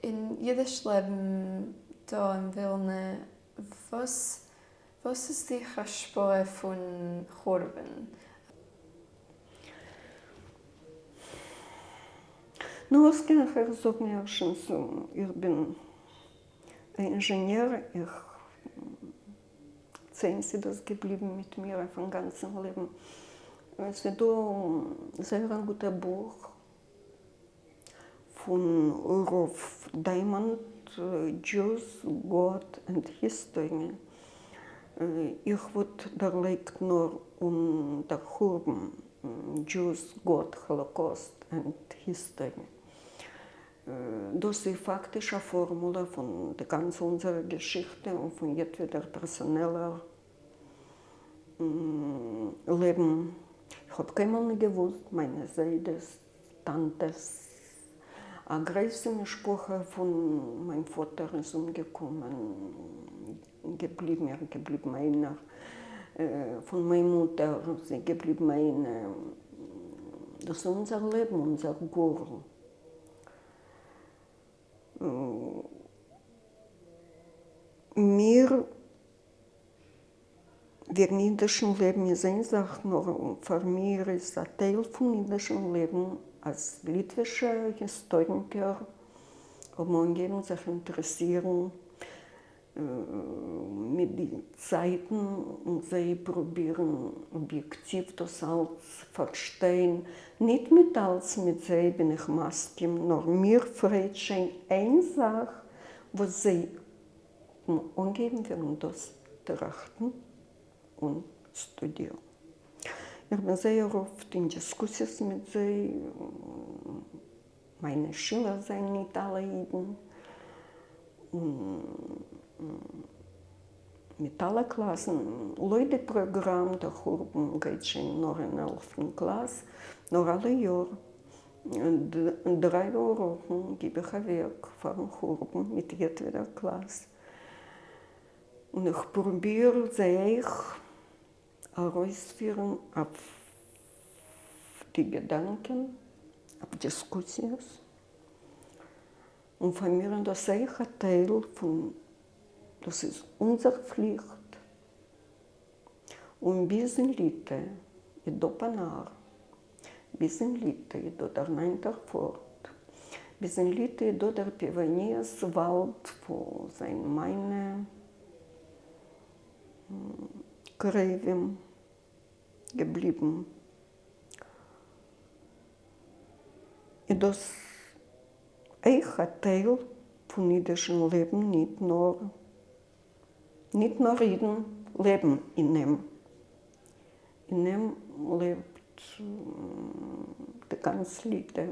אין אידיש לעבן דא אין ווילנע, וואס וואס איז די השפעה פון חורבן? נו וואס קען איך אייך זאגן ערשטנס איך בין א אינזשעניער איך צען ס'איז דאס געבליבן מיט מיר אויפן גאנצן לעבן ס'איז דא זייער א גוטע בוך פון ר' דיימאנד Jews, God and History, איך וואלט דערלייגט נאר און דער חורבן, Jews, God, Holocaust and History. דאס איז פאקטיש א פארמולע פון די גאנצע אונזערע געשיכטע און פון יעטוועדער פערסאנעלער לעבן. איך האב קיינמאל נישט געוואוסט מיינע זיידעס טאנטעס, א גרויסע משפחה פון מיין פאטער איז אומגעקומען, געבליבן ער געבליבן איינער, פון מיין מוטער איז געבליבן איינע, דאס איז אונזער לעבן, אונזער גורל. מיר וועגן אידישן לעבן איז איין זאך, נאר פאר מיר איז א טייל פון אידישן לעבן אז ליטווישע היסטאריקער האבן אנגעהויבן זיך אינטערעסירן מיט די צייטן און זיי פרובירן אביעקטיוו דאס אלץ פארשטיין, ניט מיט אלץ מיט זיי בין איך מסכים, נאר מיר פרייט שוין איין זאך וואס זיי און אנגעהויבן וועגן דאס טראכטן און שטודירן. איך בין זייער אפט אין דיסקוסיעס מיט זיי, מיינע שילער זענען ניט אלע אידן, און מיט אלע קלאסן, לויט די פראגראם, דער חורבן גייט שוין נאר אין עלפטן קלאס, נאר אלע יאר דריי וואכן גיב איך אוועק פארן חורבן מיט יעטוועדער קלאס, און איך פרוביר זיי אויך ארויספירן אויף די געדאנקען, אויף דיסקוסיעס, און פאר מיר איז דאס אויך א טייל פון, דאס איז אונזער פליכט. און ביז אין ליטע איז דא פאנאר, ביז אין ליטע איז דא דער ניינטער פארט, ביז אין ליטע איז דא דער פיוואניעס וואלד וואו זענען מיינע קרובים געבליבן, איז דאס אויך א טייל פון אידישן לעבן ניט נאר ניט נאָר ייִדן לעבן אין אים, אין אים לעבט די גאַנצע ליטע.